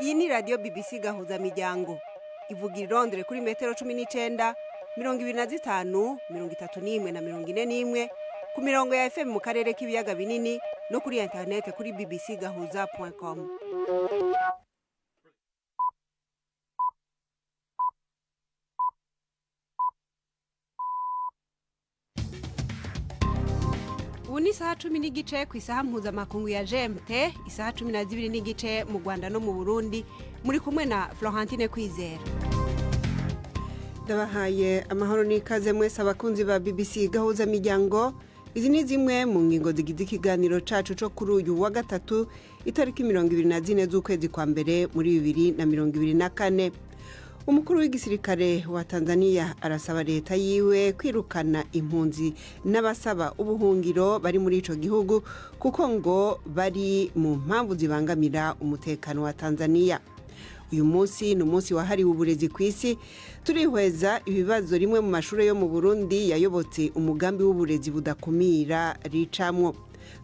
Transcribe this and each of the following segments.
Iyi ni radiyo BBC Gahuzamiryango ivuga i Londres kuri metero 19, 25, 31 na 41 ku mirongo ya FM mu karere k'ibiyaga binini no kuri interinete kuri bbcgahuza.com. Ubu ni isaha 10:15 ku isaha mpuzamakungu ya GMT, isaha 12:15 mu Rwanda no mu Burundi. Muri kumwe na Florentine Kwizera. Ndabahaye amahoro n'ikaze mwese abakunzi ba BBC Gahuza Miryango. Izi ni zimwe mu ngingo zigize ikiganiro cacu co kuri uyu wa gatatu, itariki 24 z'ukwezi kwa mbere muri 2024. Umukuru w'igisirikare wa Tanzania arasaba leta yiwe kwirukana impunzi n'abasaba ubuhungiro bari muri ico gihugu kuko ngo bari mu mpamvu zibangamira umutekano wa Tanzania. Uyu munsi ni umunsi wahariwe uburezi ku isi. Turihweza ibibazo rimwe mu mashuri yo mu Burundi yayobotse umugambi w'uburezi budakumira ricamwo.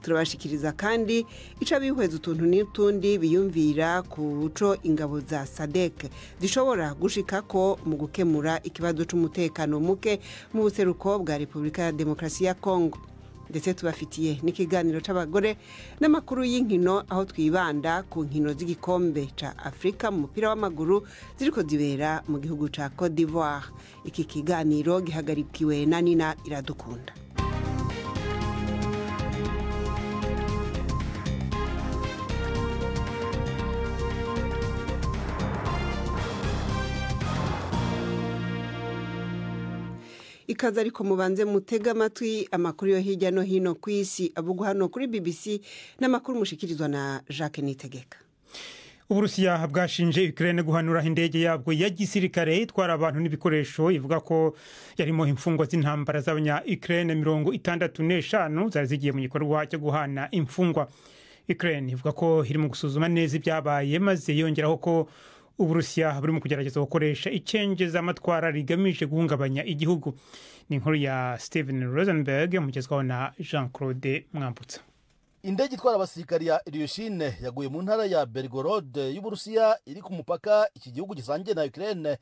Turabashikiriza kandi ico bihweza utuntu n'utundi biyumvira ku co ingabo za SADC zishobora gushikako mu gukemura ikibazo c'umutekano muke mu buseruko bwa Repubulika ya Demokarasi ya Kongo. Ndetse tubafitiye n'ikiganiro c'abagore n'amakuru y'inkino, aho twibanda ku nkino z'igikombe ca Afrika mu mupira w'amaguru ziriko zibera mu gihugu ca Cote d'Ivoire. Iki kiganiro gihagarikiwe na Nina Iradukunda. Ikaze, ariko mubanze mutega amatwi amakuru yo hirya no hino ku isi avugwa hano kuri BBC n'amakuru mushikirizwa na Jacques Nitegeka. Uburusiya bwashinje Ukraine guhanura indege yabwo ya gisirikare itwara abantu n'ibikoresho, ivuga ko yarimo imfungwa z'intambara z'abanya Ukraine 65 zari zigiye mu gikorwa cyo guhana imfungwa. Ukraine ivuga ko irimo gusuzuma neza ibyabaye, maze yongeraho ko Uburusiya burimo kugerageza gukoresha icengezamatwara rigamije guhungabanya igihugu. Ni inkuru ya Steven Rosenberg mugezwaho na Jean Claude Mwambutsa. Indege itwara abasirikari ya Ilyushin yaguye mu ntara ya Belgorod y'Uburusiya iri ku mupaka iki gihugu gisangiye na Ukraine.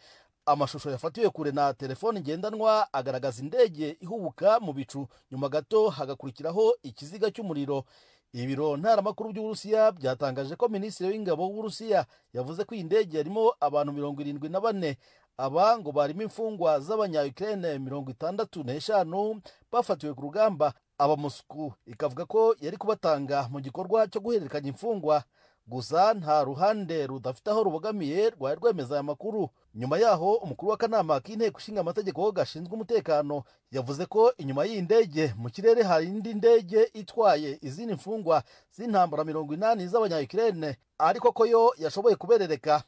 Amashusho yafatiwe kure na telefoni ngendanwa agaragaza indege ihubuka mu bicu, nyuma gato hagakurikiraho ikiziga cy'umuriro. Ibiro ntaramakuru by'Uburusiya byatangaje ko minisitiri w'ingabo w'Uburusiya yavuze ko iyi ndege yarimo abantu 74. Aba ngo barimo imfungwa z'abanya Ukraine 65 bafatiwe ku rugamba. Aba Moscow ikavuga ko yari kubatanga mu gikorwa cyo guhererekanya imfungwa. Gusa nta ruhande rudafite aho rubogamiye rwari rwemeza aya makuru. Nyuma yaho, umukuru w'akanama k'inteko ishinga amategeko gashinzwe umutekano yavuze ko inyuma y'iyi ndege mu kirere hari indi ndege itwaye izindi mfungwa z'intambara 80 z'abanya Ukraine, ariko ko yo yashoboye kuberereka.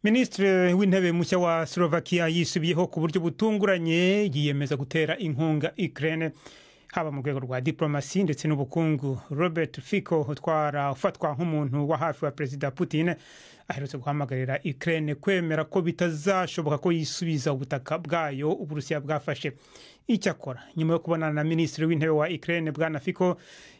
Minisitiri w'intebe mushya wa Slovakia yisubiyeho ku buryo butunguranye, yiyemeza gutera inkunga Ukraine haba mu rwego rwa diplomasi ndetse n'ubukungu. Robert Fico utwara ufatwa nk'umuntu wa hafi wa Perezida Putin aherutse guhamagarira Ukraine kwemera ko bitazashoboka ko yisubiza ubutaka bwayo Uburusiya bwafashe. Icyakora nyuma yo kubonana na minisitiri w'intebe wa Ukraine, bwana Fico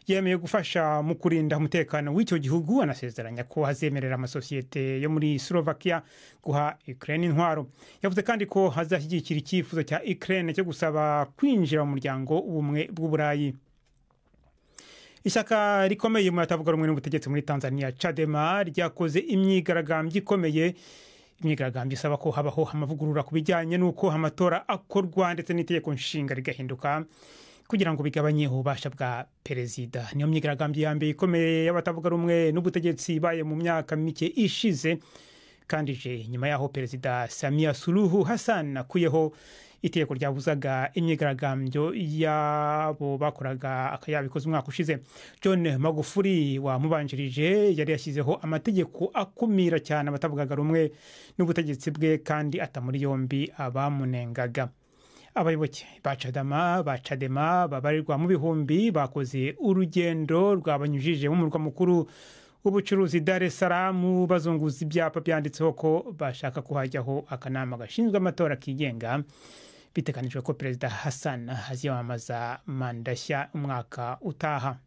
yemeye gufasha mu kurinda umutekano w'icyo gihugu, anasezeranya ko hazemerera amasosiyete yo muri Slovakia guha Ukraine intwaro. Yavuze kandi ko hazashyigikira icyifuzo cya Ukraine cyo gusaba kwinjira mu muryango w'ubumwe bw'Uburayi. Ishyaka rikomeye mu batavuga rumwe n'ubutegetsi muri Tanzania, Chadema, ryakoze imyigaragambyo ikomeye, imyigaragambyo isaba ko habaho amavugurura ku bijyanye n'uko amatora akorwa ndetse n'itegeko nshinga rigahinduka kugira ngo bigabanye ububasha bwa perezida. Niyo myigaragambyo ya mbere ikomeye y'abatavuga rumwe n'ubutegetsi ibaye mu myaka mike ishize, kandi ije nyuma y'aho Perezida Samia Suluhu Hassan akuyeho itegeko ryabuzaga imyigaragambyo y'abo bakoraga akayabikoze umwaka ushize. John Magufuli wamubanjirije yari yashyizeho amategeko akumira cyane abatavugaga rumwe n'ubutegetsi bwe kandi ata muri yombi abamunengaga. Abayoboke ba Chadema babarirwa mu bihumbi bakoze urugendo rwabanyujije mu murwa mukuru w'ubucuruzi Dar es Salaam, bazunguza ibyapa byanditseho ko bashaka kuhajyaho akanama gashinzwe amatora kigenga. Biteganijwe ko Perezida Hassan aziyamamaza manda nshya umwaka utaha.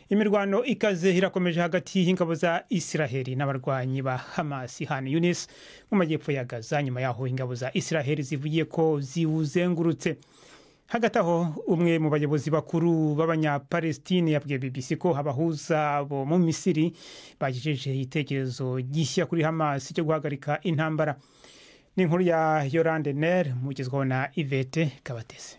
Imirwano ikaze irakomeje hagati y'ingabo za Isiraheli n'abarwanyi ba Hamas Khan Yunis mu majyepfo ya Gaza, nyuma yaho ingabo za Isiraheli zivugiye ko ziwuzengurutse. Hagati aho, umwe mu bayobozi bakuru b'Abanyapalestine yabwiye BBC ko abahuza bo mu Misiri bagejeje igitekerezo gishya kuri Hamas cyo guhagarika intambara. Ni inkuru ya Yorande Ner, mugezwaho na Yvette Kabatese.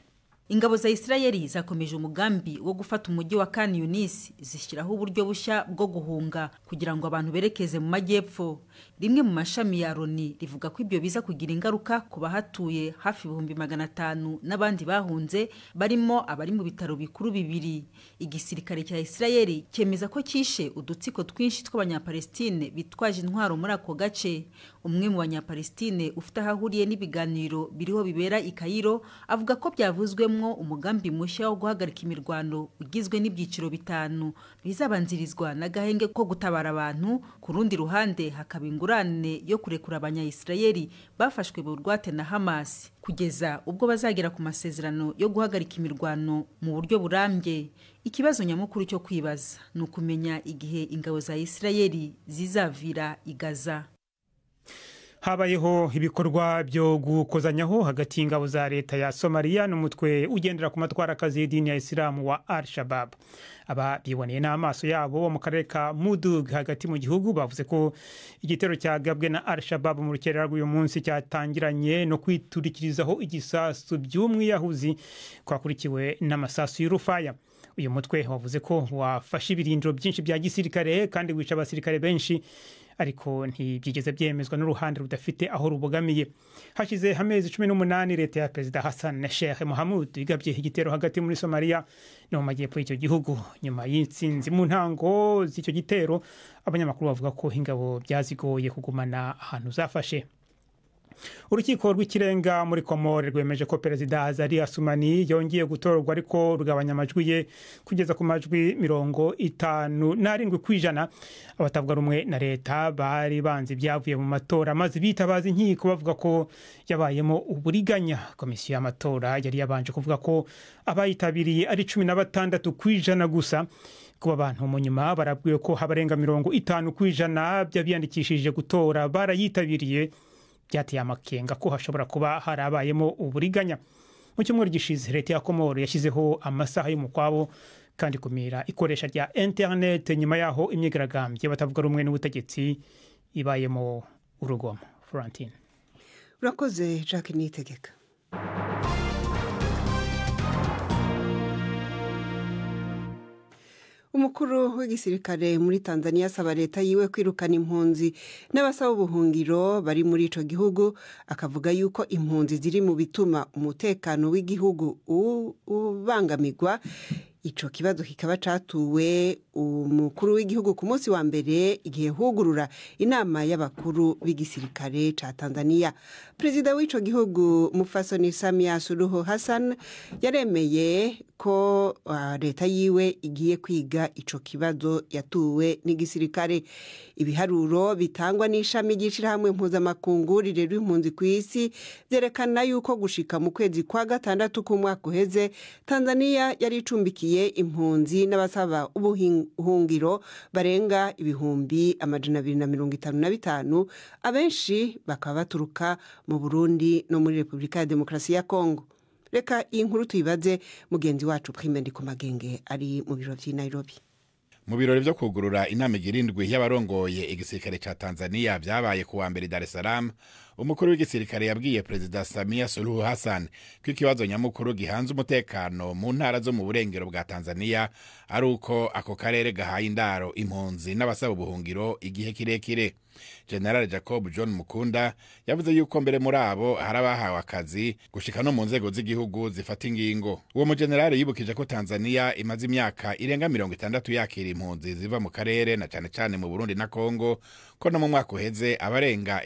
Ingabo za Isirayeli zakomeje umugambi wo gufata umujyi wa Khan Yunis, zishyiraho uburyo bushya bwo guhunga kugira ngo abantu berekeze mu majyepfo. Rimwe mu mashami ya Loni rivuga ko ibyo biza kugira ingaruka ku bahatuye hafi 500,000 n'abandi bahunze, barimo abari mu bitaro bikuru bibiri. Igisirikare cya Isirayeli cyemeza ko cyishe udutsiko twinshi tw'Abanyapalestine bitwaje intwaro muri ako gace. Umwe mu Banyapalestine ufite aho ahuriye n'ibiganiro biriho bibera i Cairo avuga ko byavuzwemo umugambi mushya wo guhagarika imirwano ugizwe n'ibyiciro 5 bizabanzirizwa n'agahenge ko gutabara abantu, ku rundi ruhande hakaba ingurane yo kurekura Abanya-Isirayeli bafashwe bugwate na Hamas kugeza ubwo bazagera ku masezerano yo guhagarika imirwano mu buryo burambye. Ikibazo nyamukuru cyo kwibaza ni ukumenya igihe ingabo za Isirayeli zizavira i Gaza. Habayeho ibikorwa byo gukozanyaho hagati y'ingabo za leta ya Somalia n'umutwe ugendera ku matwarakazi y'idini ya Isilamu wa Al-Shabaab. Aba biboneye n'amaso yabo bo mu karere ka Mudug hagati mu gihugu bavuze ko igitero cyagabwe na Al-Shabaab mu rukerera rw'uyu munsi cyatangiranye no kwiturikirizaho igisasu by'umwiyahuzi kwakurikiwe n'amasasu y'urufaya. Uyu mutwe wavuze ko wafashe ibirindiro byinshi bya gisirikare kandi wica abasirikare benshi, ariko ntibyigeze byemezwa n'uruhande rudafite aho rubogamiye. Hashize amezi 18 leta ya Perezida Hassan Sheikh Mohamud igabye igitero hagati muri Somalia no mu majyepfo y'icyo gihugu. Nyuma y'intsinzi mu ntango z'icyo gitero, abanyamakuru bavuga ko ingabo byazigoye kugumana ahantu zafashe. Urukiko rw'ikirenga muri Komore rwemeje ko Perezida Azali Assoumani yongeye gutorwa, ariko rugabanya amajwi ye kugeza ku majwi 57%. Abatavuga rumwe na leta bari banze ibyavuye mu matora maze bitabaza inkiko bavuga ko yabayemo uburiganya. Komisiyo y'amatora yari yabanje kuvuga ko abayitabiriye ari 16% gusa. Kuba abantu mu nyuma barabwiwe ko habarenga 50% by'abiyandikishije gutora barayitabiriye, byateye amakenga ko hashobora kuba harabayemo uburiganya. Mu cyumweru gishize leta ya Komoro yashyizeho amasaha y'umukwabo kandi kumira ikoresha rya internet, nyuma yaho imyigaragambyo batavuga rumwe n'ubutegetsi ibayemo urugomo. Florentine. Urakoze Jacques Niyitegeka. Umukuru w'igisirikare muri Tanzania asaba leta yiwe kwirukana impunzi n'abasaba ubuhungiro bari muri ico gihugu, akavuga yuko impunzi ziri mu bituma umutekano w'igihugu ubangamirwa. Ico kibazo kikaba catuwe umukuru w'igihugu ku munsi wa mbere igihe hugurura inama y'abakuru b'igisirikare ca Tanzania. Perezida w'ico gihugu Mufasoni Samia Suluhu Hassan yaremeye ko leta yiwe igiye kwiga ico kibazo yatuwe n'igisirikare. Ibiharuro bitangwa n'ishami ry'ishirahamwe mpuzamakungu rirerwa impunzi ku isi vyerekana yuko gushika mu kwezi kwa gatandatu k'umwaka uheze Tanzania yari icumbikiye impunzi n'abasaba ubuhungiro barenga 255,000, abenshi bakaba baturuka mu Burundi no muri Repubulika ya Demokarasi ya Kongo. Reka iyi nkuru tuyibaze mugenzi wacu Prime Ndikumagenge ari mu biro vy'i Nairobi. Mu birori vyo kugurura inama igira indwi y'abarongoye igisirikare ca Tanzania vyabaye ku wa mbere Dar es Salaam, umukuru w'igisirikare yabwiye Perezida Samia Suluhu Hassan ko ikibazo nyamukuru gihanze umutekano mu ntara zo mu burengero bwa Tanzania ari uko ako karere gahaye indaro impunzi n'abasaba ubuhungiro igihe kirekire. General Jacob John Mukunda yavuze yuko mbere muri abo hari abahawe akazi gushika no mu nzego z'igihugu zifata ingingo. Uwo mu general yibukije ko Tanzania imaze imyaka irenga 60 yakira impunzi ziva mu karere na cane cane mu Burundi na Kongo, ko no mu mwaka uheze abarenga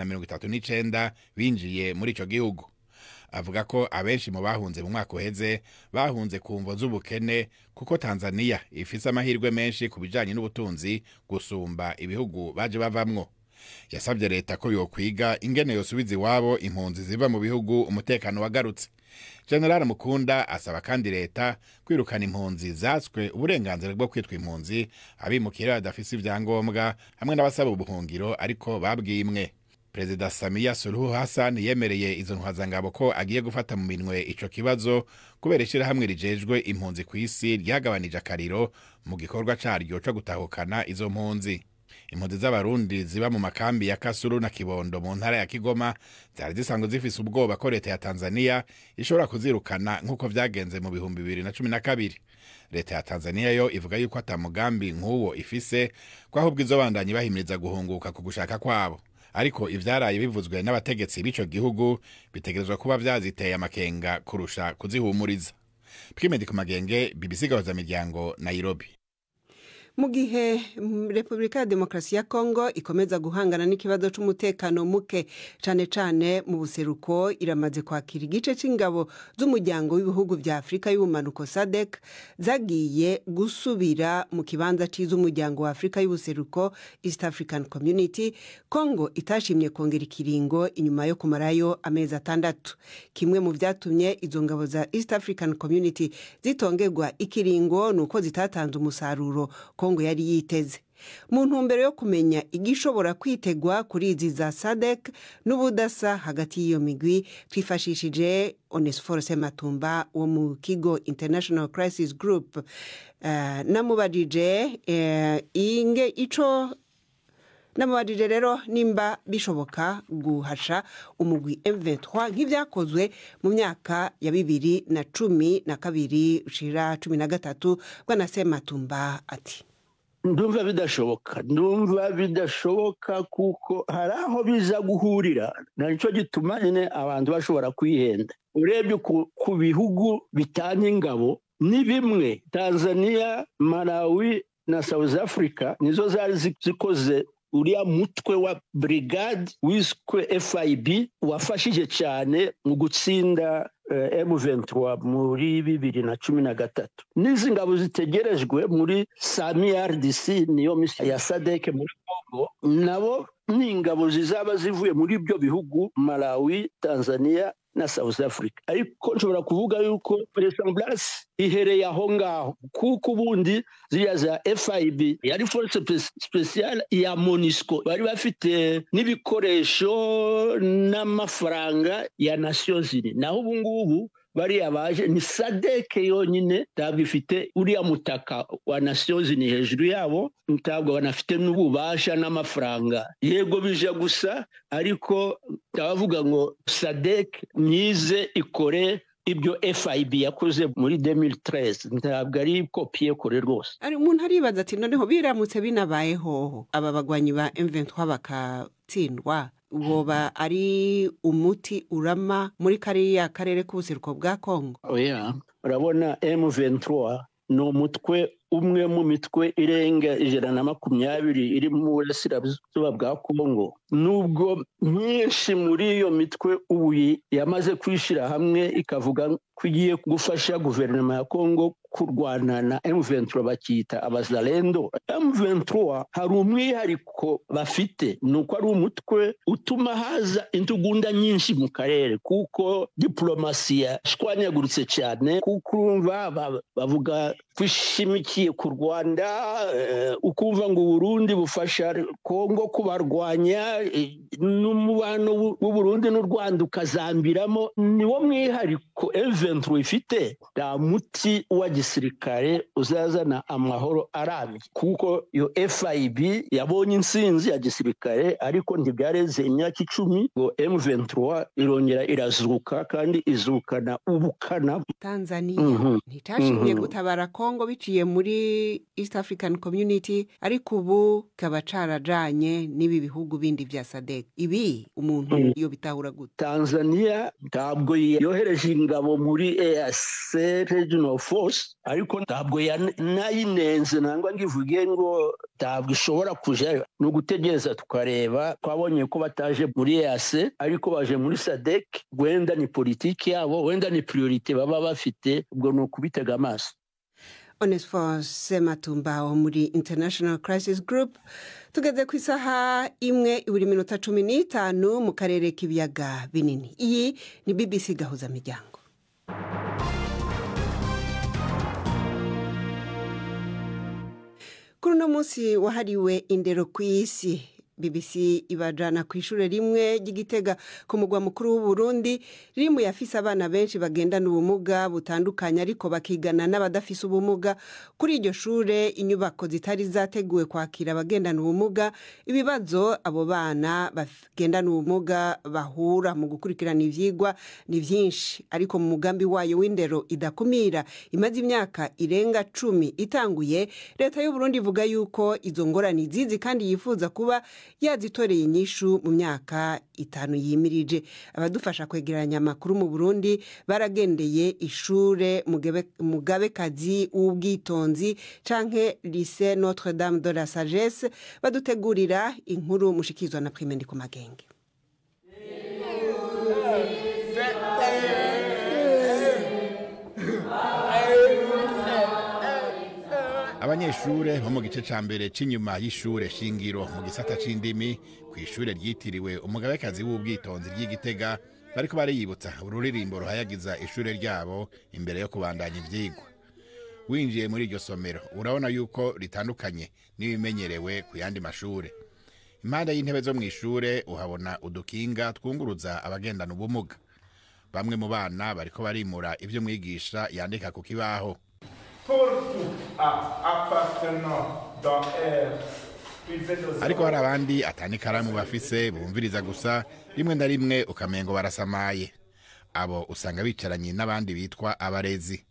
139,000 binjiye muri ico gihugu. Avuga ko abenshi mu bahunze mu mwaka uheze bahunze ku mvo z'ubukene, kuko Tanzania ifise amahirwe menshi ku bijanye n'ubutunzi gusumba ibihugu baje bavamwo. Yasabye leta ko yokwiga ingene yosubiza iwabo impunzi ziva mu bihugu umutekano wagarutse. General Mukunda asaba kandi leta kwirukana impunzi zatswe uburenganzira bwo kwitwa impunzi, abimukira badafise ivyangombwa hamwe n'abasaba ubuhungiro ariko babwimwe. Perezida Samia Suluhu Hassan yemereye izo ntwazangabo ko agiye gufata mu minwe ico kibazo kubera ishirahamwe rijejwe impunzi kw'isi ryagabanije akariro mu gikorwa caryo co gutahukana izo mpunzi. Impunzi z'Abarundi ziba mu makambi ya Kasuru na Kibondo mu ntara ya Kigoma zari zisanzwe zifise ubwoba ko leta ya Tanzania ishobora kuzirukana nk'uko vyagenze mu 2012. Leta ya Tanzania yo ivuga yuko ata mugambi nk'uwo ifise, ko ahubwo izobandanya bahimiriza guhunguka ku gushaka kwabo. Ariko ivyaraye bivuzwe n'abategetsi b'ico gihugu bitegerezwa kuba vyaziteye amakenga kurusha kuzihumuriza. Twimedi ku Magenge, BBC Gahuza Miryango, Nairobi. Mu gihe Repubulika ya Demokarasi ya Kongo ikomeza guhangana n'ikibazo c'umutekano muke cane cane mu buseruko, iramaze kwakira igice c'ingabo z'umuryango w'ibihugu vya Afurika y'ubumanuko SADC zagiye gusubira mu kibanza c'iz'umuryango wa Afurika y'ubuseruko East African Community. Kongo itashimye kongera ikiringo inyuma yo kumarayo amezi 6. Kimwe mu vyatumye izo ngabo za East African Community zitongerwa ikiringo nuko zitatanze umusaruro Kongo yari yiteze. Mu ntumbero yo kumenya igishobora kwitegwa kuri izi za SADC n'ubudasa hagati y'iyo migwi, twifashishije Onesphore Sematumba wo mu kigo International Crisis Group. Namubajije inge ico namubajije rero nimba bishoboka guhasha umugwi M23 nk'ivyakozwe mu myaka ya 2012 ushira 13. Bwana Sematumba ati: Ndumva bidashoboka kuko hari aho biza guhurira, nicyo gituma nyine abantu bashobora kwihenda. Urebye ku bihugu bitanga ingabo ni bimwe, Tanzania, Malawi na South Africa nizo zari zikoze uriya mutwe wa brigade wiswe FIB wafashije cyane mu gutsinda M23 muri 2013. N'izi ngabo zitegerejwe muri SAMIDRC, niyo misi ya SADC muri Congo, nabo ni ingabo zizaba zivuye muri ibyo bihugu Malawi, Tanzania na South Africa. Ariko nshobora kuvuga yuko resemblance ihereye aho ngaho, kuko ubundi ziriya za FIB yari force spéciale ya MONUSCO, bari bafite n'ibikoresho n'amafaranga ya Nations Unies. Naho ubu ngubu bariya baje ni SADC yonyine, ntabwo ifite uriya mutaka wa Nations Unies hejuru yabo, ntabwo banafite n'ububasha n'amafaranga. Yego bija gusa, ariko abavuga ngo SADC myize ikore ibyo FIB yakoze muri 2013 ntabwo ari kopiye kore rwose. Ari umuntu aribaza ati noneho biramutse binabayeho aba bagwanyi ba M23 bakatsindwa, woba ari umuti urama muri kariya karere k'ubuseruko bwa Kongo? Oya, urabona M23 ni umutwe umwe mu mitwe irenga 120 iri mu burasirazuba bwa Kongo. Nubwo myinshi muri iyo mitwe ubu yamaze kwishira hamwe ikavuga ko igiye gufasha guverinoma ya Kongo kurwana na M23 bakita abazalendo. M23 hari umwihariko bafite, nuko ari umutwe utuma haza intugunda nyinshi mu karere, kuko diplomasiya shwanyaguritse cyane, kuko urumva bavuga kwishimikiye ku Rwanda, ukumva ngo Burundi bufasha Kongo kubarwanya, n'umubano w'u Burundi n'u Rwanda ukazambiramo. Niwo mwihariko M23 ifite. Nta muti wa gisirikare uzazana amahoro arambye, kuko iyo FIB yabonye intsinzi ya gisirikare, ariko ntibyareze imyaka 10 ngo M23 irongera irazuka, kandi izukana ubukana. Tanzania ntitashimye gutabara Kongo biciye muri East African Community, ariko ubu kaba carajanye n'ibi bihugu bindi vya SADC. Ibi umuntu iyo bitahura gute? Tanzania ntabwo yohereje ingabo muri EAC Regional Force, ariko ntabwo yanayinenze nangwa ngivuge ngo ntabwo ishobora kujayo. Ni ugutegereza tukareba. Twabonye ko bataje muri EAC ariko baje muri SADC, wenda ni politiki yabo, wenda ni priorite baba bafite, ubwo ni ukubitega amaso. Onesphore Sematumba wo muri International Crisis Group. Tugeze ku isaha 1:15 mu karere k'ibiyaga binini. Iyi ni BBC Gahuza Miryango. Kuri uno munsi wahariwe indero ku isi, BBC ibajana ku ishure rimwe ry'Igitega ku mugwa mukuru w'u Burundi, riri mu yafise abana benshi bagendana ubumuga butandukanye ariko bakigana n'abadafise ubumuga. Kuri iryo shure inyubako zitari zateguwe kwakira abagendana ubumuga, ibibazo abo bana bagendana ubumuga bahura mu gukurikirana ivyigwa ni vyinshi, ariko mu mugambi wayo w'indero idakumira imaze imyaka irenga 10 itanguye, leta y'u Burundi ivuga yuko izo ngorane izizi kandi yifuza kuba yazitoreye inyishu mu myaka 5 yimirije. Abadufasha kwegeranya amakuru mu Burundi baragendeye ishure Mugabekazi w'Ubwitonzi canke Lycée Notre Dame de la Sagesse, badutegurira inkuru mushikizwa na Prime Ndikumagenge. Abanyeshure bo mu gice ca mbere c'inyuma y'ishure shingiro mu gisata c'indimi kw'ishure ryitiriwe Umugabekazi w'Ubwitonzi ry'Igitega bariko bariyibutsa ururirimbo ruhayagiza ishure ryabo imbere yo kubandanya ivyigwa. Winjiye muri iryo somero urabona yuko ritandukanye n'ibimenyerewe ku yandi mashure. Impande y'intebe zo mw'ishure uhabona udukinga twunguruza abagendana ubumuga. Bamwe mu bana bariko barimura ivyo mwigisha yandika ku kibaho. Ariko hari abandi atanikaramu bafise bumviriza gusa, rimwe na rimwe ukamengo barasamaye. Abo usanga bicaranye n'abandi bitwa abarezi.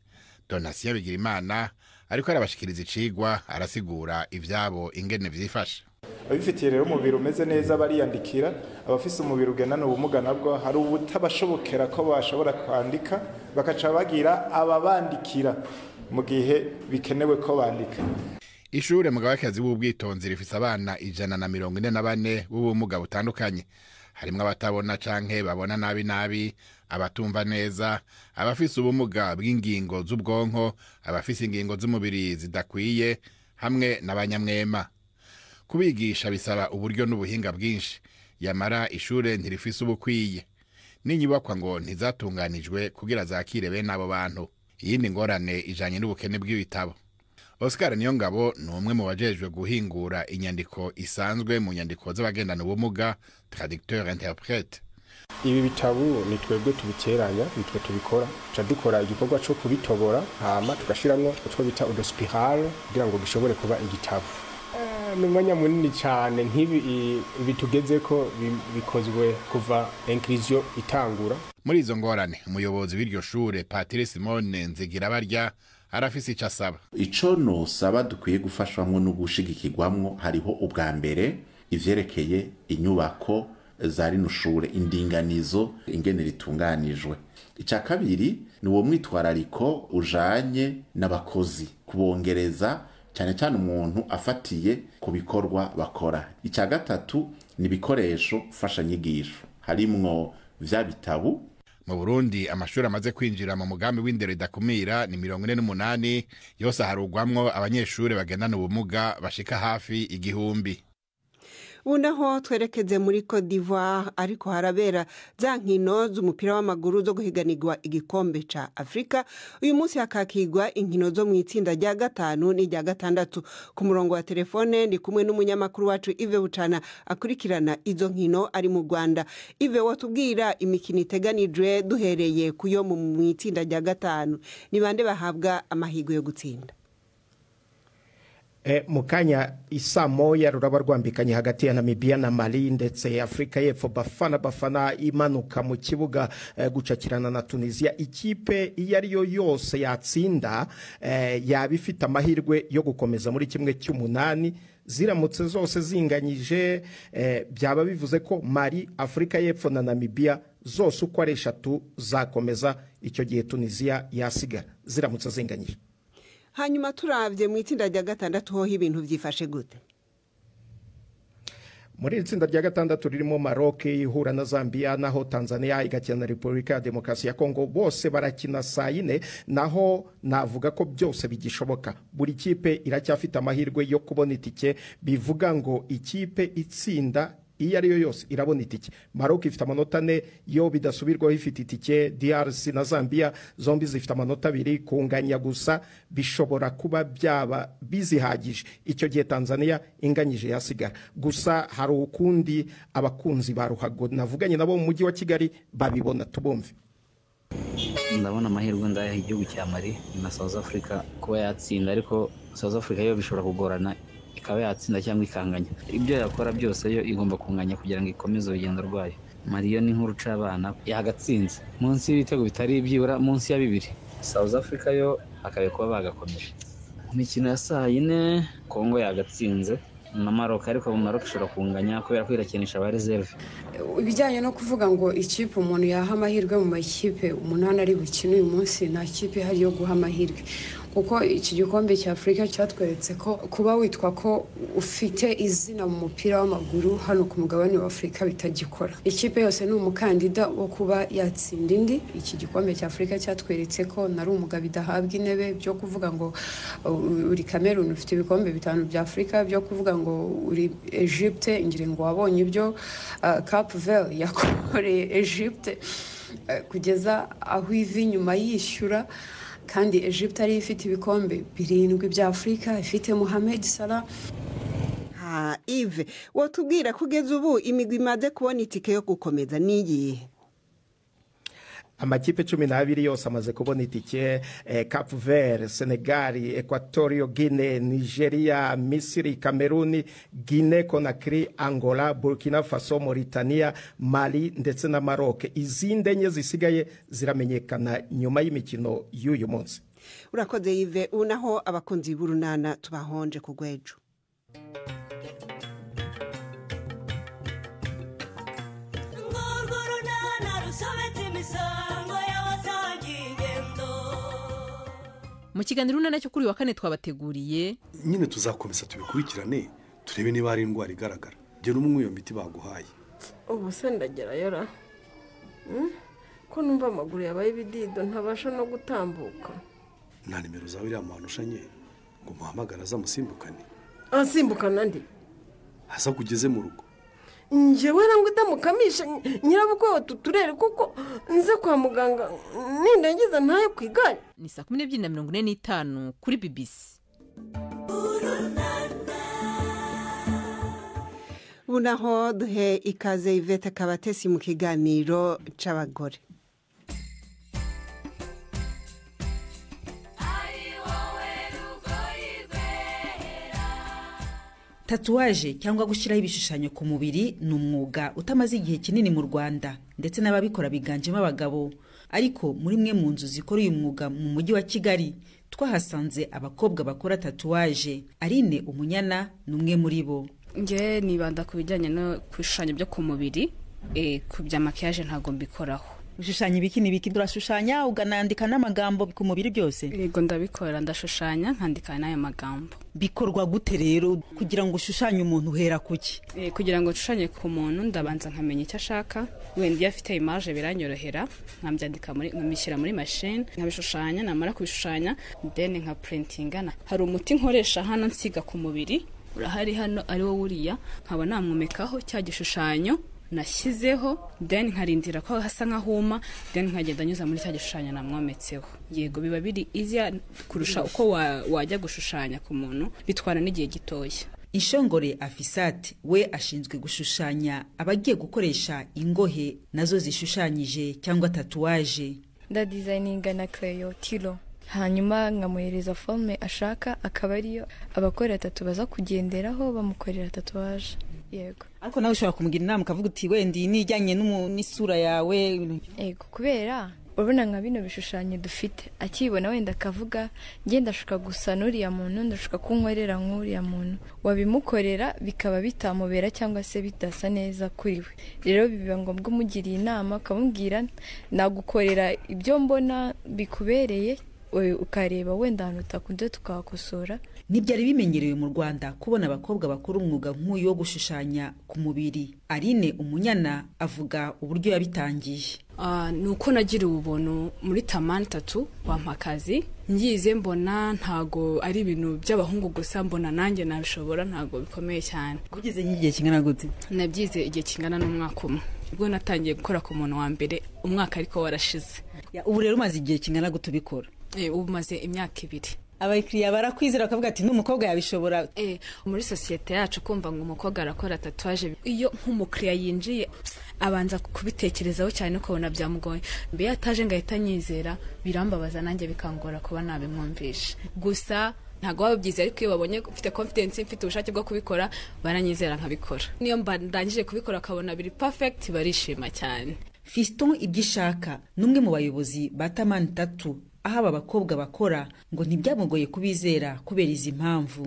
Donatien Bigirimana ariko arabashikiriza icigwa, arasigura ivyabo ingene vyifashe. Abifitiye rero umubiri umeze neza bariyandikira, abafise umubiri ugendana ubumuga nabwo hari ubutabashobokera ko bashobora kwandika, bakaca bagira ababandikira mu gihe bikenewe ko bandika. Ishure Mugabekazi w'Ubwitonzi rifise abana 144 b'ubumuga butandukanye. Harimwo abatabona canke babona nabi nabi, abatumva neza, abafise ubumuga bw'ingingo z'ubwonko, abafise ingingo z'umubiri zidakwiye, hamwe n'abanyamwema. Kubigisha bisaba uburyo n'ubuhinga bwinshi, yamara ishure ntirifise ubukwiye. N'inyubakwa ngo ntizatunganijwe kugira zakire bene abo bantu. Iyindi ngorane ijanye n'ubukene bw'ibitabo. Oscar Niyongabo ni umwe mu bajejwe guhingura inyandiko isanzwe mu nyandiko z'abagendana ubumuga, traducteur interprète. Ibi bitabo ni twebwe tubiteranya, nitwe tubikora. Tuca dukora igikorwa co kubitobora, hama tugashiramwo utwo bita uduspirale kugira ngo gishobore kuba igitabo. Ni umwanya munini cyane, nk'ibi bitugezeko bikozwe kuva inclusion itangura. Muri izo ngorane umuyobozi w'iryo shure Patrice Simone Nzigirabarya arafise ico asaba. Ico nosaba dukwiye gufashwamwo no gushigikirwamwo, hariho ubwa mbere ivyerekeye inyubako za rino shure, indinganizo ingene ritunganijwe. Ica kabiri ni uwo mwitwarariko ujanye n'abakozi, kubongereza cyane cyane umuntu afatiye ku bikorwa bakora. Icya gatatu ni ibikoresho mfashanyigisho, harimwo vya bitabo. Mu Burundi amashuri amaze kwinjira mu mugambi w'indero idakumira ni 48, yose aharugwamwo abanyeshuri bagendana ubumuga bashika hafi 1000. Ubu naho twerekeze muri Cote d'Ivoire, ariko harabera za nkino z'umupira w'amaguru zo guhiganirwa igikombe ca Afrika. Uyu munsi hakakigwa inkino zo mu itsinda rya 5 n'irya 6. Ku murongo wa telefone ndi kumwe n'umunyamakuru wacu Yves Bucana akurikirana izo nkino ari mu Rwanda. Yves, watubwira imikino iteganijwe duhereye kuyo mu itsinda rya 5, ni bande bahabwa amahirwe yo gutsinda? Mukanya isaa moya ruraba rwambikanye hagati ya Namibia na Mali, ndetse Afrika y'Epfo Bafana Bafana imanuka mu kibuga gucakirana na Tunisia. Ikipe iyo ariyo yose yatsinda yaba ifite amahirwe yo gukomeza muri 1/8. Ziramutse zose zinganyije byaba bivuze ko Mali, Afrika y'Epfo na Namibia zose uko ari 3 zakomeza. Icyo gihe Tunisia yasigara ziramutse zinganyije. Hanyuma turavye mu itsinda rya 6 ho ibintu vyifashe gute? Muri itsinda rya 6 ririmo Maroc ihura na Zambia, naho Tanzania igakina na Republika ya Demokarasi ya Kongo. Bose barakina saa 4, naho navuga ko byose bigishoboka. Buri kipe iracyafite amahirwe yo kubona itike, bivuga ngo ikipe itsinda Iyo ariyo yose irabona itike. Maroc ifite amanota 4 yo bidasubirwaho ifite itike. DRC na Zambia zombi zifite amanota 2, kunganya gusa bishobora kuba byaba bizihagije. Icyo gihe Tanzania inganyije yasigara. Gusa hari ukundi abakunzi ba ruhago navuganye nabo mu mujyi wa Kigali babibona, tubumve. Ndabona amahirwe ndayaha igihugu cya Mali na South Africa kuba yatsinda, ariko South Africa yo bishobora kugorana ikaba yatsinda cyangwa ikanganya. Ibyo yakora byose yo igomba kunganya kugira ngo ikomeze urugendo rwayo. Mali yo ni nkuru c'abana yagatsinze munsi y'ibitego bitari byibura munsi ya 2. South Africa yo akabe kuba bagakomeje. Mu mikino ya saa 4 Kongo yagatsinze na Maroc, ariko Maroc ishobora kunganya kubera ko irakinisha aba reserve. Ibijyanye no kuvuga ngo ikipe umuntu yaha amahirwe mu makipe 8 ari bukine uyu munsi, nta kipe ihari yo guha amahirwe, kuko iki gikombe cya Afurika cyatweretse ko kuba witwa ko ufite izina mu mupira w'amaguru hano ku mugabane wa Afurika bitagikora. Ikipe yose ni umukandida wo kuba yatsinda indi. Iki gikombe cya Afurika cyatweretse ko nari umugabo idahabwa intebe byo kuvuga ngo uri Cameroon ufite ibikombe 5 bya Afurika, byo kuvuga ngo uri Egypte, ngira ngo wabonye ibyo Cape Verde yakoreye Egypte kugeza aho ivi nyuma yishyura. Kandi Egypte ari ifite ibikombe 7 bya Afurika, ifite Mohamed Salah. Yves, wotubwira kugeza ubu imigwi imaze kubona itike yo gukomeza niyihe? Amakipe 12 yose amaze kubona itike. Cape Verde, Senegal, Equatorial Guinea, Nigeria, Misiri, Cameroon, Guinea Conakry, Angola, Burkina Faso, Mauritania, Mali ndetse na Maroc. Izindi enye zisigaye ziramenyekana nyuma y'imikino y'uyu munsi. Urakoze Yves. Ubu naho abakunzi b'urunana tubahonje ku rwejo. Mu kiganiro urunana cyo kuri wa kane twabateguriye nyine tuzakomeza tubikurikirane turebe niba ari indwara igaragara. Gera umwe iyo miti baguhaye. Ubu se ndagerayo ra ko numva amaguru yabaye ibidido ntabasha no gutambuka. Nta nimero zawe iriya muhanushanye ngo muhamagara azamusimbukane. Asimbukana ndi aza kugeze mu rugo. Njyewe ngo idamukamisha nyirabukwe tuturere kuko nze kwa muganga nindangiza ntayo kwigare. Ni saa 12:45 kuri BBC. Ubu naho duhe ikaze Yvette Kabatesi mu kiganiro c'abagore. Tatuwaje cyangwa gushyiraho ibishushanyo ku mubiri ni umwuga utamaze igihe kinini mu Rwanda, ndetse n'ababikora biganjemo abagabo. Ariko muri mwe mu nzu zikora uyu mwuga mu mujyi wa Kigali twahasanze abakobwa bakora tatuwaje. Aline Umunyana ni umwe muri bo. Nge nibanda ku bijyanye no kubishushanyo byo ku mubiri, ku bya makiyaje ntabwo mbikoraho. Ushushanya ibiki n'ibiki? Urashushanya uganandika n'amagambo ku mubiri byose? Yego ndabikora, ndashushanya nkandika n'ayo magambo. Bikorwa gute rero kugira ngo ushushanye umuntu uhera kuki? Kugira ngo nshushanye ku muntu ndabanza nkamenya icyo ashaka, wenda iyo afite image biranyorohera nkabyandika muri nkabishyira muri machine nkabishushanya, namara kubishushanya then nka printinga. Hari umuti nkoresha hano nsiga ku mubiri urahari hano ari wo wuriya, nkaba namwomekaho cya gishushanyo nashyizeho, then nkarindira ko hasa nk'ahuma, then nkagenda nyuza muri cya gishushanyo namwometseho. Yego biba biri easier kurusha uko wajya gushushanya ku muntu, bitwara n'igihe gitoya. Ishongore Afisat we ashinzwe gushushanya abagiye gukoresha ingohe nazo zishushanyije cyangwa tatuwaje. Ndadesigninga na crayon tilo, hanyuma nkamuhereza forme ashaka, akaba ariyo abakora tatu baza kugenderaho bamukorera tatuwaje. Yego. Ariko nawe ushobora kumugira inama ukavuga uti wenda iyi nijyanye n'isura yawe. Yego, kubera urabona nka bino bishushanyo dufite akibona wenda akavuga njye ndashuka gusa n'uriya muntu, ndashuka kunkorera nk'uriya muntu, wabimukorera bikaba bitamubera cyangwa se bidasa neza kuri we. Rero biba ngombwa umugiriye inama ukamubwira nagukorera ibyo mbona bikubereye, ukareba wenda ahantu utakunze tukahakosora. Ntibyari bimenyerewe mu Rwanda kubona abakobwa bakora umwuga nk'uyu wo gushushanya ku mubiri. Aline Umunyana avuga uburyo yabitangiye. Ni uko nagiriwe ubuntu muri Tamani 3 bampa akazi, Ngize mbona ntago ari ibintu by'abahungu gusa, mbona nanjye nabishobora, ntago bikomeye cyane. Ugeze nk'igihe kingana gute? Nabyize igihe kingana n'umwaka umwe. Ubwo natangiye gukora ku muntu wa mbere umwaka ariko warashize. Ubu rero umaze igihe kingana gute ubikora? Ubu maze imyaka 2. Abakiriya barakwizera bakavuga ati n'umukobwa yabishobora. Muri sosiyete yacu kumva ngo umukobwa arakora tatuwaje, iyo nk'umukiriya yinjiye abanza kubitekerezaho cyane ukabona byamugoye. Mbe yataje ngahita nyizera, birambabaza nanjye bikangora kuba nabimwumvisha. Gusa ntago babyize, ariko iyo babonye mfite confidence, mfite ubushake bwo kubikora, baranyizera nkabikora. Niyo ndangije kubikora akabona biri perfect, barishima cyane. Fiston Ibyishaka n'umwe mu bayobozi ba Tamani Tattoo, aho aba bakobwa bakora, ngo ntibyamugoye kubizera kubera izi mpamvu.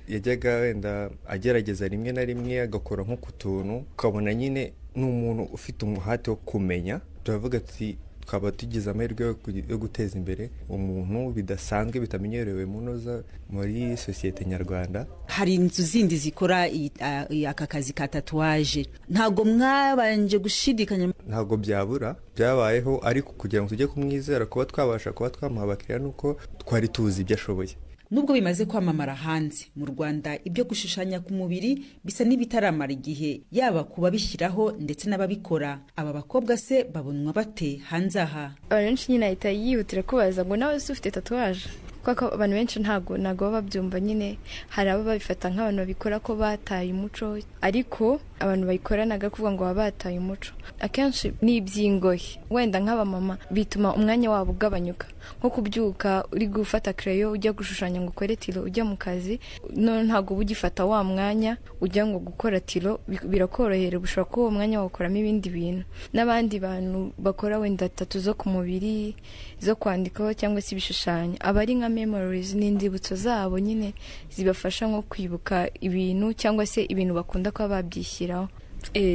Yajyaga wenda agerageza rimwe na rimwe agakora nko ku tuntu, ukabona nyine ni umuntu ufite umuhate wo kumenya. Turavuga tuti twaba tugize amahirwe yo guteza imbere umuntu bidasanzwe bitamenyerewe munoza muri sosiyete nyarwanda. Hari inzu zindi zikora aka kazi ka tatuwaje, ntago mwabanje gushidikanya? Ntago byabura, byabayeho, ariko kugira ngo tujye kumwizera kuba twabasha kuba twamuha abakiriya nuko twari tuzi ibyo ashoboye. Nubwo bimaze kwamamara hanze mu Rwanda, ibyo gushushanya ku mubiri bisa n'ibitaramara igihe, yaba kubabishyiraho ndetse n'ababikora. Aba bakobwa se babonwa bate hanze aha? Abantu benshi nyine ahita yihutira kubaza ngo nawe se ufite tatuwaje, kuko abantu benshi ntago baba babyumva nyine. Hari abo babifata nk'abantu babikora ko bataye umuco, ariko abantu bayikoranaga kuvuga ngo baba bataye umuco akenshi ni iby'ingohe. Wenda nk'abamama bituma umwanya wabo ugabanyuka, nko kubyuka uri gufata crayon ujya gushushanya ngo ukore tiro ujya mu kazi, none ntago uba ugifata wa mwanya ujya ngo gukora tiro, birakorohera, ushobora kuba uwo mwanya wakoramo ibindi bintu. N'abandi bantu bakora wenda tatu zo ku mubiri zo kwandikaho cyangwa se ibishushanyo, aba ari nka memories, n'indibutso zabo nyine zibafasha nko kwibuka ibintu cyangwa se ibintu bakunda kuba babyishyiraho.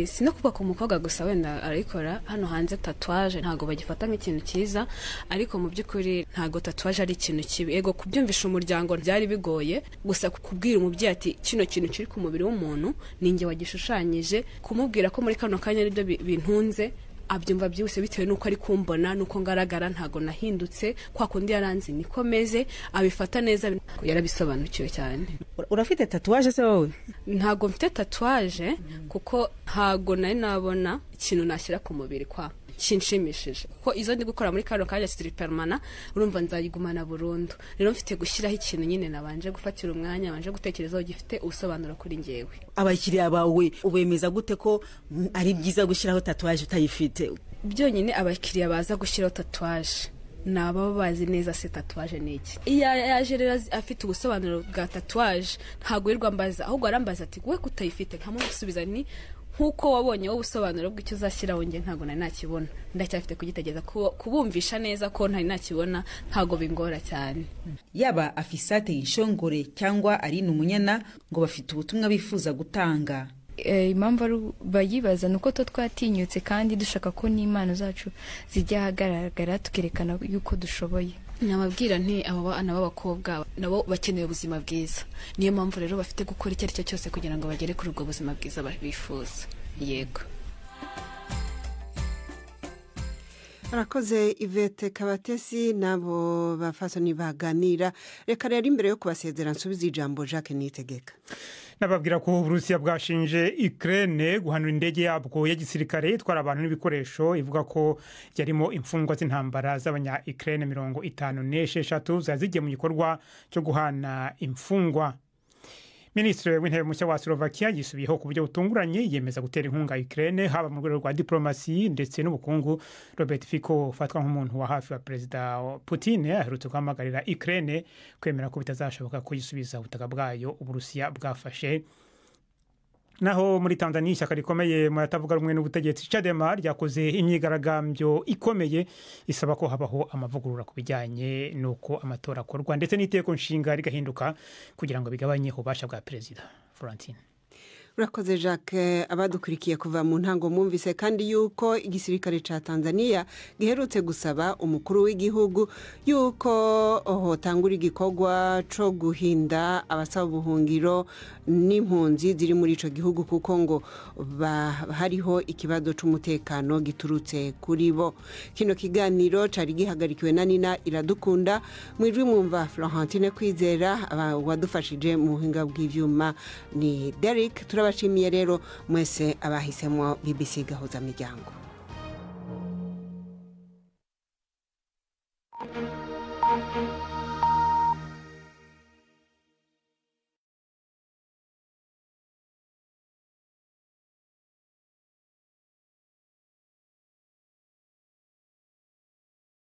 Si no kuba ku mukobwa gusa wenda arayikora. Hano hanze tatuwaje ntago bagifata nk'ikintu cyiza, ariko mu by'ukuri ntago tatuwaje ari ikintu kibi. Ego kubyumvisha umuryango byari bigoye, gusa kubwira umubyeyi ati kino kintu kiri ku mubiri w'umuntu ninjye wagishushanyije, kumubwira ko muri kano kanya aribyo bintunze, abyumva byihuse bitewe nuko ari kumbona nuko ngaragara, ntago nahindutse kwa kundi yaranze niko meze, abifata neza, yarabisobanukiwe cyane. Urafite tatuwaje se wowe? Ntago mfite tatuwaje kuko ntago nari nabona ikintu nashyira ku mubiri kwa kinshimishije, kuko izo ndi gukora muri kano kanya ziri permanent, urumva nzayigumana burundu. Rero mfite gushyiraho ikintu nyine nabanje gufatira umwanya, nabanje gutekerezaho, gifite ubusobanuro kuri njyewe. Abakiriya bawe ubemeza gute ko ari byiza gushyiraho tatuwaje utayifite? Byonyine abakiriya baza gushyiraho tatuwaje ni ababa bazi neza se tatuwaje ni iki. Iyo yaje rero afite ubusobanuro bwa tatuwaje ntago yirirwa ambaza, ahubwo arambaza ati we kutayifite, nkamusubiza ni nkuko wabonye wowe ubusobanuro bw'icyo uzashyiraho, njye ntago nari nakibona, ndacyafite kugitegeza. Kubumvisha neza ko ntari nakibona ntago bingora cyane. Yaba Afisate Inshongore cyangwa Aline Umunyana ngo bafite ubutumwa bifuza gutanga. Impamvu bayibaza ni uko twatinyutse kandi dushaka ko n'impano zacu zijya ahagaragara, tukerekana yuko dushoboye. Nababwira nti aba bana b'abakobwa nabo bakeneye ubuzima bwiza, niyo mpamvu rero bafite gukora icyo ari cyo cyose kugira ngo bagere kuri ubwo buzima bwiza bifuza. Yego. Arakoze Yvette Kabatesi nabo bafasoni baganira. Reka rero imbere yo kubasezera nsubiza ijambo Jacques Niyitegeka. Nababwira ko Uburusiya bwashinje Ukraine guhanura indege yabwo ya gisirikare itwara abantu n'ibikoresho, ivuga ko yarimo imfungwa z'intambara z'abanya Ukraine 56 zazigiye mu gikorwa cyo guhana imfungwa. Minisitiri w'intebe mushya wa Slovakia yisubiyeho ku buryo butunguranye, yemeza gutera inkunga Ukraine haba mu rwego rwa diplomasi ndetse n'ubukungu. Robert Fico ufatwa nk'umuntu wa hafi wa Perezida Putin aherutse guhamagarira Ukraine kwemera ko bitazashoboka kuyisubiza ubutaka bwayo Uburusiya bwafashe. Naho muri Tanzania ishyaka rikomeye mu yatavuga rumwe n'ubutegetsi Chadema ryakoze imyigaragambyo ikomeye isaba ko habaho amavugurura ku bijyanye n'uko amatora akorwa ndetse n'iteko nshinga rigahinduka kugira ngo bigabanye ububasha bwa Perezida. Florentine. Urakoze Jacques. Abadukurikiye kuva mu ntango mwumvise kandi yuko igisirikare ca Tanzania giherutse gusaba umukuru w'igihugu yuko hotangura igikorwa co guhinda abasaba ubuhungiro n'impunzi ziri muri ico gihugu, kuko ngo hariho ikibazo c'umutekano giturutse kuri bo. Kino kiganiro cari gihagarikiwe na Nina Iradukunda, mwijwi mwumva Florentine Kwizera, wadufashije mu buhinga bw'ivyuma ni Derek. Turabashimiye rero mwese abahisemo BBC Gahuza Miryango.